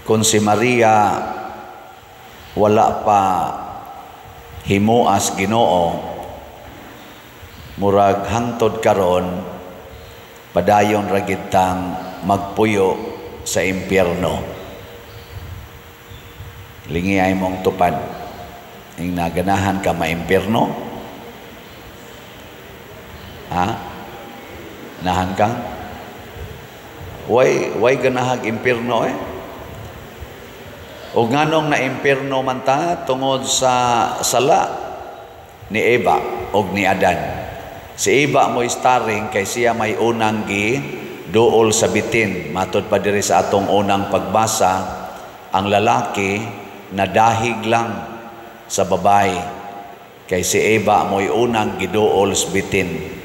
Kung si Maria wala pa himuas Ginoo, murag hangtod karon padayon ra gid tang magpuyo sa impyerno. Lingi ay mong tupad. Ing naganahan ka maimpyerno? Ha? Nahan ka? Way ganahag impyerno eh? O nganong na impyerno man ta? Tungod sa sala ni Eva og ni Adan. Si Eva mo starring kay siya may unang gi duol sa bitin. Matod pa diri sa atong unang pagbasa, ang lalaki nadahig lang sa babae kay si Eva mo'y unang giduol sa bitin.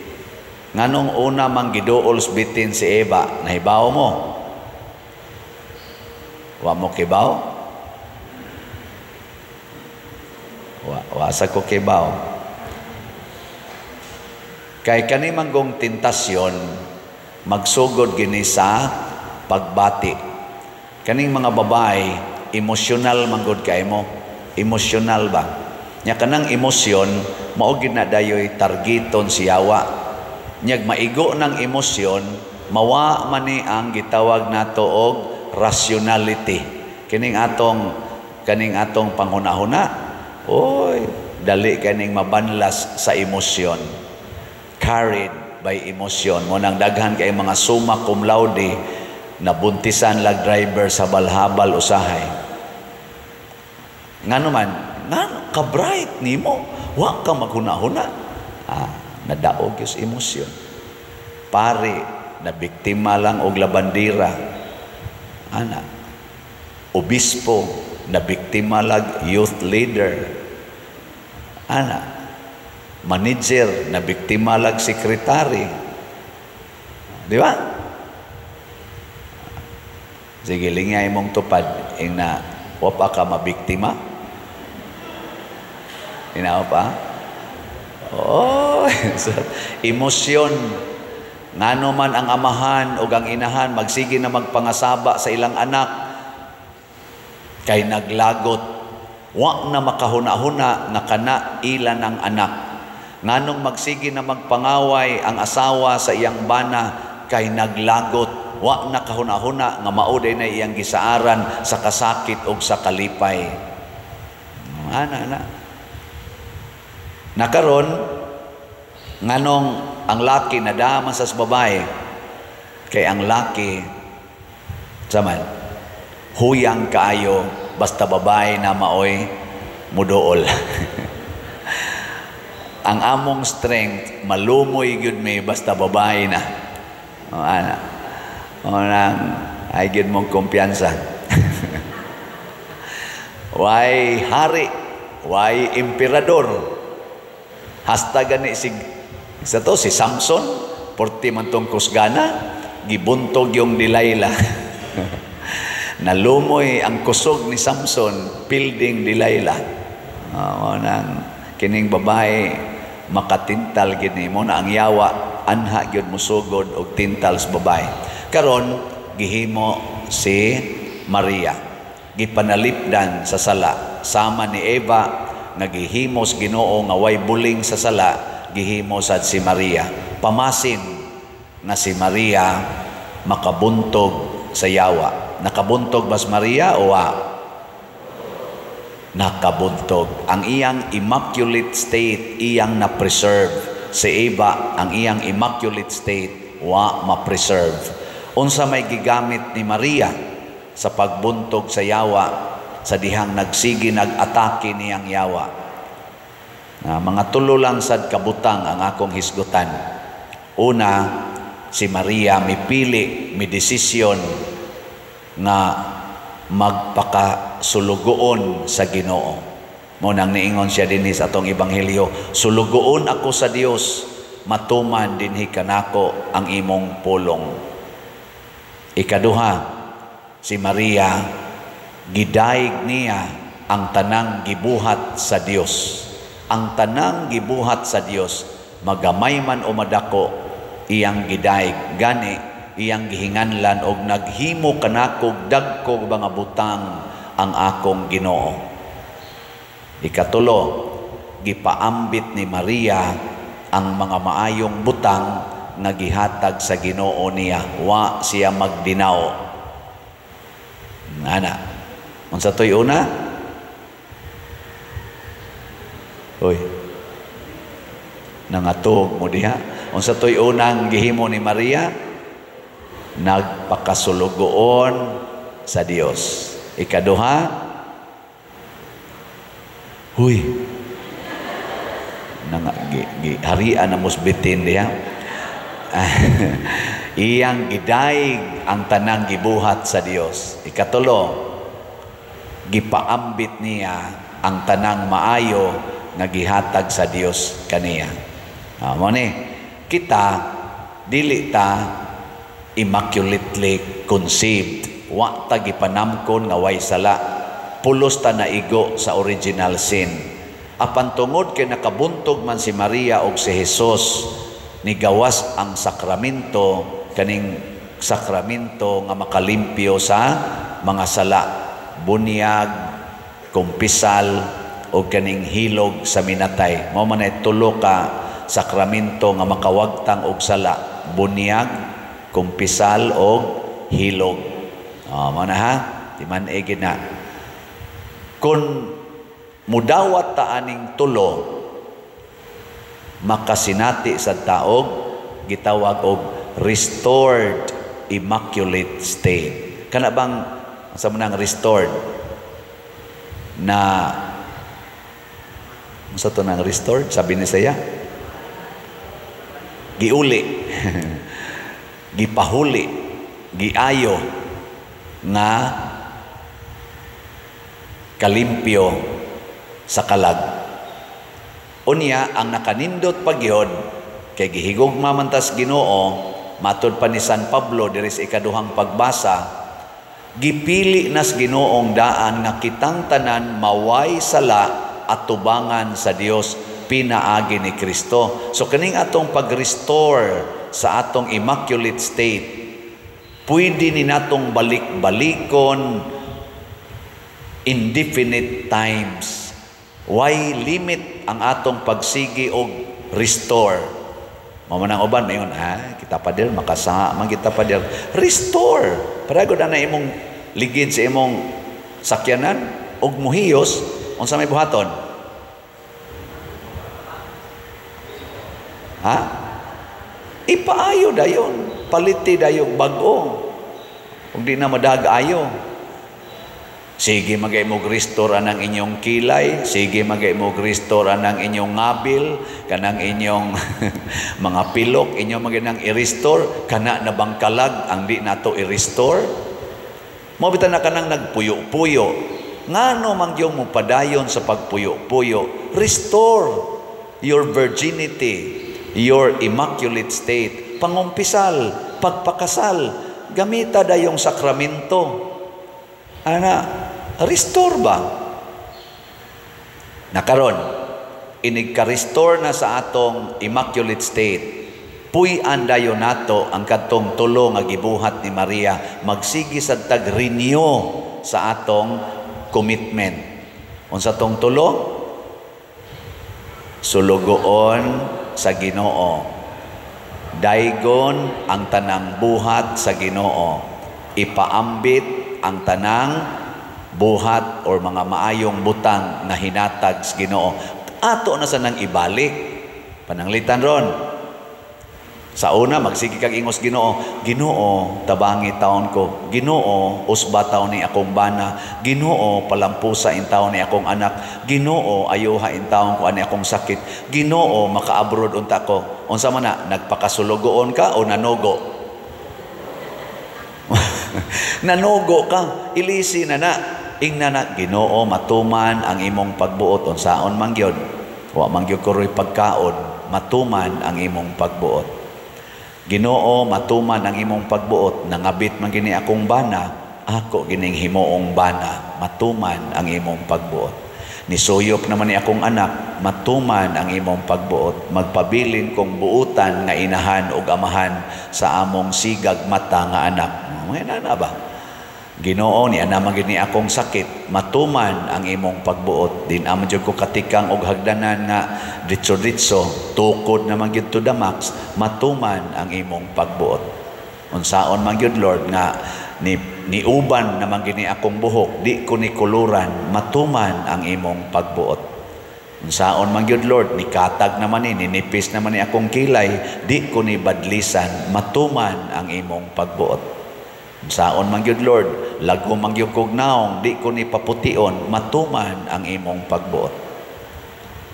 Nganong una mang giduol sa bitin si Eva? Nahibaw mo? Wa mo kibaw? Wa sa ko kibaw. Kay kani manggong tentasyon magsugod gini sa pagbati. Kaning mga babae, emosyonal manggod kay mo. Emosyonal ba? Nya kanang emosyon mao gid na dayoy targeton si yawa. Nyag maigo ng emosyon, mawa man ni ang gitawag nato og rationality. Kaning atong panghuna-huna. Oy, dali kaning mabanlas sa emosyon. Carried by emotion. Mo nang daghan kay mga summa cum laude nabuntisan lag driver sa balhabal usahay. Ngano man, ngano ka bright nimo, wa ka maghuna-huna. Nadaog yung emosyon. Pare, na biktima lang og labandira. Ana, obispo, na biktima lag youth leader. Ana, manager, na biktima lag sekretary. Di ba? Sige, lingay mong tupad, ing na, wa pa ka mabiktima? Inaw pa? Oh, so, emosyon. Ngano man ang amahan o ang inahan magsige na magpangasaba sa ilang anak kay naglagot, wa na makahuna-huna nga kana ila ng anak. Nganong magsige na magpangaway ang asawa sa iyang bana kay naglagot, wa na kahuna-huna nga mao day na iyang gisaaran sa kasakit og sa kalipay. Ana na. Nakaron nganong ang laki nadama sa babae kay ang laki saman huyang kaayo basta babae na maoy muduol. Ang among strength malumoy gyud mi basta babae na. O ana. O nang ay gyud mong kumpiyansa. Why hari, why emperador? Hasta gani si sa to si Samson, porti man tong kusgana, gibuntog yung Delilah. Nalumoy ang kusog ni Samson, pilding Delilah. O nang kining babae makatintal gid nimo na ang yawa anha gyud musugod og tintal sa babae. Karon gihimo si Maria, gipanalipdan sa sala sama ni Eva nga gihimos Ginoo nga way buling sa sala, gihimo sad si Maria. Pamasin nga si Maria makabuntog sa yawa. Nakabuntog bas Maria o wa? Nakabuntog. Ang iyang immaculate state iyang na-preserve. Si Eva, ang iyang immaculate state wa ma-preserve. Unsa may gigamit ni Maria sa pagbuntog sa yawa sa dihang nagsige nag-atake niyang yawa? Na mga tulo lang sad kabutang ang akong hisgutan. Una, si Maria mipili, mi desisyon nga magpakasulugoon sa Ginoo. Mo nang niingon siya dinhi sa atong ebanghelyo, sulugoon ako sa Dios, matuman dinhi kanako ang imong pulong. Ikaduha, si Maria gidayeg niya ang tanang gibuhat sa Dios. Ang tanang gibuhat sa Dios, magamay man o madako, iyang gidayeg. Gani iyang gihinganlan og naghimo kanako dagko mga butang ang akong Ginoo. Ikatulo, gipaambit ni Maria ang mga maayong butang nga gihatag sa Ginoo niya. Wa siya magdinaw. Ana. Unsa to'y una? Hoy. Nangatog mo diha. Unsa to'y unang gihimo ni Maria? Nagpakasulugoon sa Dios. Ikaduha, huy, nang harian na musbitin diha. Iyang gidaig ang tanang gibuhat sa Dios. Ikatulo, gipaambit niya ang tanang maayo nga gihatag sa Dios kaniya. Mo ni kita dili ta immaculately conceived. Wa ta gipanamkon nga way sala. Pulos ta naigo sa original sin. Apan tungod kay nakabuntog man si Maria og si Jesus, nigawas ang sakramento, kaning sakramento nga makalimpyo sa mga sala, bunyag, kumpisal o kaning hilog sa minatay. Mao man ay tulo ka sakramento nga makawagtang og sala: bunyag, kumpisal og hilog. Oh, mao na ha, timan-i gid na. Kung mudawat ta aning tulo, makasinati sa taog gitawag og restored immaculate state. Kana bang sa manang restored na, sa to nang restored, sabi ni saya, giuli, gipahuli, giayo nga kalimpyo sa kalag. Unya ang nakanindot pagyod kay gihigugma man tas Ginoo, matud pa ni San Pablo diri sa ikaduhang pagbasa, gipili nas Ginoong daan nga kitang tanan maway sala at tubangan sa Dios pinaagi ni Kristo. So kaning atong pag-restore sa atong immaculate state, pwede ni natong balik-balikon indefinite times. Why limit ang atong pagsigi og restore? Mamanang uban mayon, ha, kita pader makasa man kita pader. Restore. Paragod na imong ligid sa imong sakyanan og muhiyos, unsa may buhaton? Ha? Ipaayo dayon, paliti dayon bag-o. Ug di na madag-ayo. Sige magay mo restore anang inyong kilay, sige magay mo restore anang inyong ngabil, kanang inyong mga pilok, inyong magay nang i-restore, kana na bang kalag ang di nato i-restore? Mao bitan na kanang nagpuyo-puyo. Ngano man gyud mo padayon sa pagpuyo-puyo? Restore your virginity, your immaculate state. Pangumpisal, pagpakasal, gamita dayong sakramento. Ana, restore ba? Nakaron, inig ka-restore na sa atong immaculate state, puy-an dayon nato ang kadtong tulo nga gibuhat ni Maria, magsigi sad tag-renew sa atong commitment. Unsa tong tulo? Sulugoon sa Ginoo. Daygon ang tanang buhat sa Ginoo. Ipaambit ang tanang buhat or mga maayong butang na hinatag sa Ginoo. Ato na sa nang ibalik. Pananglitan ron. Sa una, magsige kag ingos Ginoo, Ginoo, tabangi taon ko. Ginoo, usba taon ni akong bana. Ginoo, palampusa in taon ni akong anak. Ginoo, ayuha in taon ko ani akong sakit. Ginoo, maka-abroad unta ko. Unsa man na, nagpakasulugoon ka o nanugo? Nanugo ka, ilisi na na. Ingna na, Ginoo, matuman ang imong pagbuot. Unsaon man gyud, wa man gyud kuroy pagkaon, matuman ang imong pagbuot. Ginoo, matuman ang imong pagbuot. Nangabit man gini akong bana, ako gining himuong bana, matuman ang imong pagbuot. Nisuyop naman ni akong anak, matuman ang imong pagbuot. Magpabilin kong buutan nga inahan ug amahan sa among sigag mata nga anak. Mga nana ba? Ginoo, ni ana man gid ni akong sakit, matuman ang imong pagbuot. Din man jud ko katikang og hagdanan nga ditso-ditso, tukod naman gyud to the max, matuman ang imong pagbuot. Unsaon man gyud, Lord, nga ni niuban naman gini akong buhok, di ko ni kuluran, matuman ang imong pagbuot. Unsaon man gyud, Lord, nikatag naman ni, ninipis naman ni akong kilay, di ko ni badlisan, matuman ang imong pagbuot. Unsaon man gyud, Lord, lago man gyud kog naong, di ko ni papution, matuman ang imong pagbuot.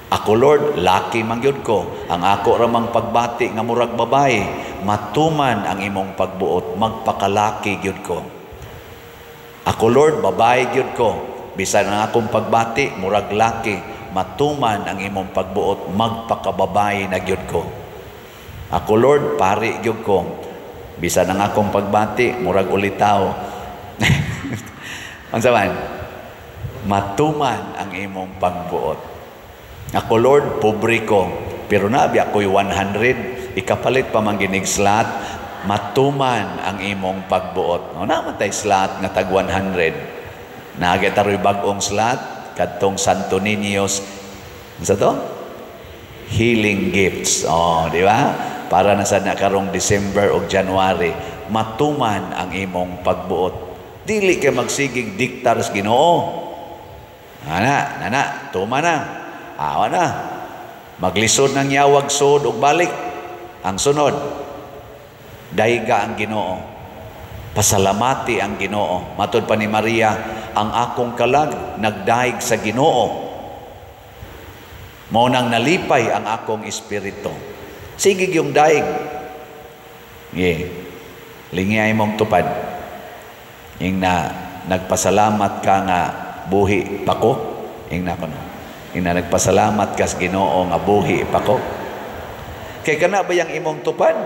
Ako, Lord, laki man gyud ko, ang ako ramang pagbati nga murag babae, matuman ang imong pagbuot, magpakalaki gyud ko. Ako, Lord, babae gyud ko, bisan ang akong pagbati murag laki, matuman ang imong pagbuot, magpakababae na gyud ko. Ako, Lord, pari gyud ko, bisan ang akong pagbati murag ulitaw. Unsa man? Matuman ang imong pagbuot. Ako, Lord, pobre ko, pero nabi ako'y 100, ikapalit pa man ginig slot, matuman ang imong pagbuot. O, naman tay slot nga tag 100. Naagay taroy bag-ong slot, kadtong Santo Niños, unsa to? Healing gifts. Oh, di ba? Para na sa karong December o January, matuman ang imong pagbuot. Dili kay magsigig diktar sa Ginoo. Ana, nana, tuma na. Awa na. Maglisod ng yawag sod og balik. Ang sunod, dayga ang Ginoo. Pasalamati ang Ginoo. Matod pa ni Maria, ang akong kalag nagdaig sa Ginoo. Mao nang nalipay ang akong espiritu. Sige yung daig. Yeah. Lingi mong tupad. Ing na nagpasalamat ka nga buhi pa ko. Ing na kono. Ing na nagpasalamat ka sa Ginoo nga buhi pa ko. Kay kana ba yang imong tupad?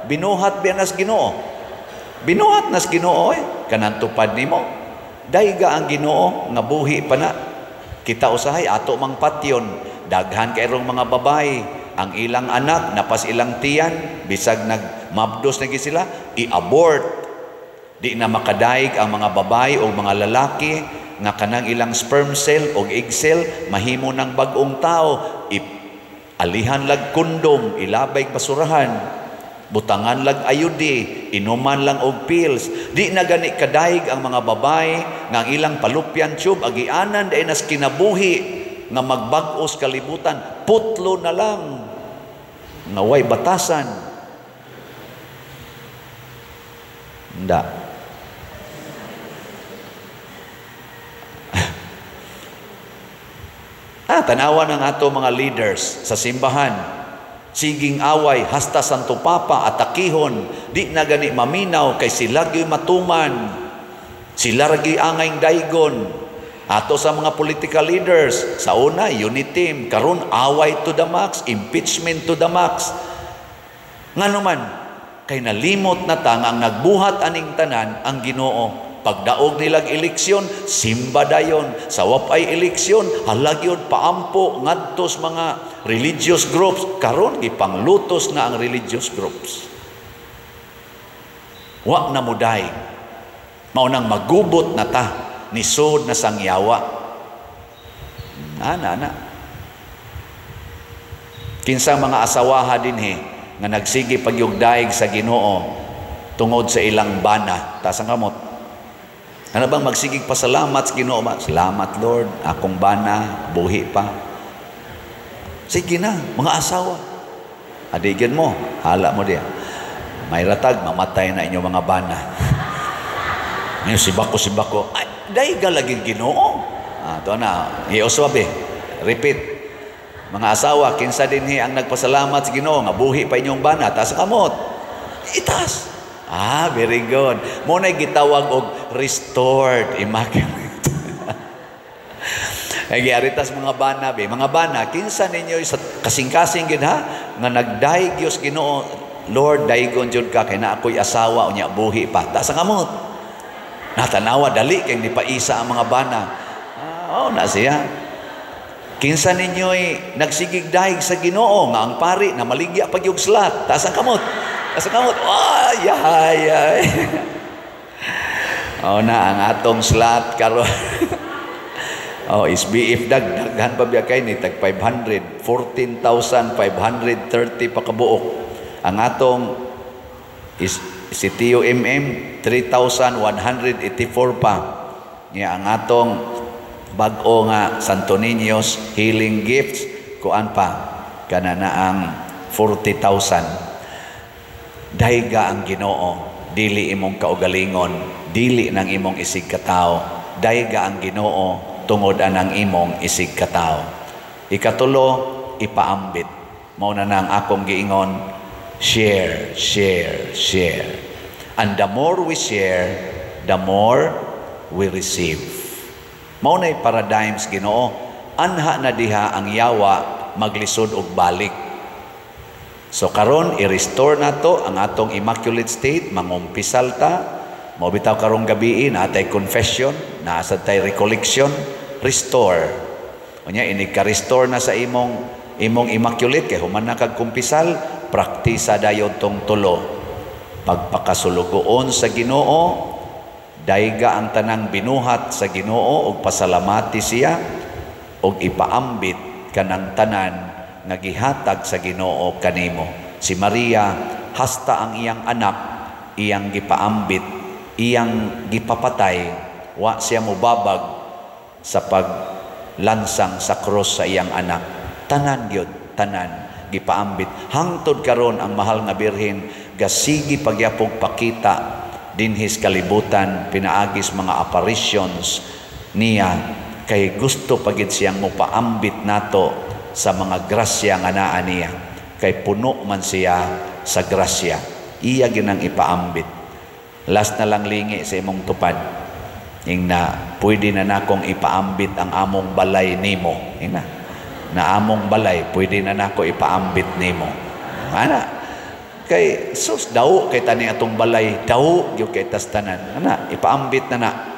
Binuhat biya nas Ginoo. Binuhat nas Ginoo eh. Kanang tupad nimo. Dayga ang Ginoo nga buhi pa na. Kita usahay ato mang patyon. Daghan kayrong mga babae, ang ilang anak napas ilang tiyan, bisag nagmabdos na sila, i-abort. Di na makadaig ang mga babae o mga lalaki nga kanang ilang sperm cell o egg cell mahimo ng bag-ong tao, alihan lag kondom, ilabay basurahan, butangan lag ayudi, inuman lang og pills. Di na gani kadaig ang mga babae nga ang ilang fallopian tube agianan dahil nas kinabuhi nga magbag-os kalibutan, putlo na lang nga way batasan. Nda. Tanawa ng ato mga leaders sa simbahan. Siging away hasta Santo Papa atakihon, di na gani maminaw kay sila gyud matuman. Sila ra gyud angay daygon. Ato sa mga political leaders, sa una, unity team, karon away to the max, impeachment to the max. Ngano man, kay nalimot na ta nga ang nagbuhat aning tanan ang Ginoo. Pagdaog nilag eleksyon, simba dayon. Sa wapay eleksyon, halagyon paampo ngadtos mga religious groups. Karon gipanglutos na ang religious groups. Wa na muday. Mao nang magubot na ta nisod na sangyawa. Ana ana. Kinsa mga asawaha dinhi nga nagsige pagyugdaig sa Ginoo tungod sa ilang bana, taas ang kamot. Ano bang magsigig pasalamat sa Ginoo? Salamat, Lord, akong bana, buhi pa. Sige na, mga asawa. Adigin mo, hala mo diya. May ratag, mamatay na inyong mga bana. Ngayon, sibako, sibako. Ay, dahil galagin Ginoo. Ito na, ioswabe. Repeat. Mga asawa, kinsa dinhi ang nagpasalamat sa Ginoo nga buhi pa inyong bana, taas kamot. Itaas. Ah, very good. Mo na gitawag og restored immaculate. Ay giaritas mga bana be, mga bana, kinsa ninyo sa kasing-kasing gid ha nga nagdaig Dios Ginoo, Lord, daigon jud ka kay na ako'y asawa unya buhi pa. Taas ang kamot. Natanawa dali kay nipaisa ang mga bana. Oh, na siya. Kinsa ninyo'y nagsigig dayeg sa Ginoo nga ang pari na maligya pag yung slot? Taas ang kamot. Taas ang kamot. Ay, ay, ay. Oh na ang atong slot karon. Oh, SBF daghan pa biya kay ni tag 500, 14,530 pa kabuok. Ang atong is si TUMM 3,184 pa. Nya ang atong bag-o nga Santo Niños Healing Gifts, kuan pa, kana na ang 40,000. Dayga ang Ginoo, dili imong kaugalingon, dili nang imong isig katao. Dayga ang Ginoo tungod anang imong isig katao. Ikatulo, ipaambit. Mao na nang akong giingon, share, share, share. And the more we share, the more we receive. Mao na'y paradigms Ginoo. Anha na diha ang yawa maglisod og balik. So karon, i-restore nato ang atong immaculate state, mangumpisal ta. Mao bitaw karong gabi naa tay confession, naa sad tay recollection, restore. Unya inig ka-restore na sa imong immaculate kay human na kag kumpisal, praktisa dayon tong tulo. Pagpakasulugoon sa Ginoo, dayga ang tanang binuhat sa Ginoo ug pasalamati siya, ug ipaambit kanang tanan nga gihatag sa Ginoo kanimo. Si Maria, hasta ang iyang anak iyang gipaambit, iyang gipapatay, wa siya mobabag sa paglansang sa krus sa iyang anak. Tanan gyud, tanan gipaambit. Hangtod karon ang mahal nga Birhen gasigi pagyapog pakita dinhis kalibutan pinaagis mga apparitions niya kay gusto pagid siyang mopaambit nato sa mga grasya nga naa niya, kay puno man siya sa grasya. Iya ginang ipaambit. Last na lang, lingi sa imong tupad. Ingna, "Pwede na nakong ipaambit ang among balay nimo." Ingna na, "Among balay pwede na nako ipaambit nimo." Ana kay sus, daw kay tani atong balay, daw gyud kay tas tanan ana ipaambit na na.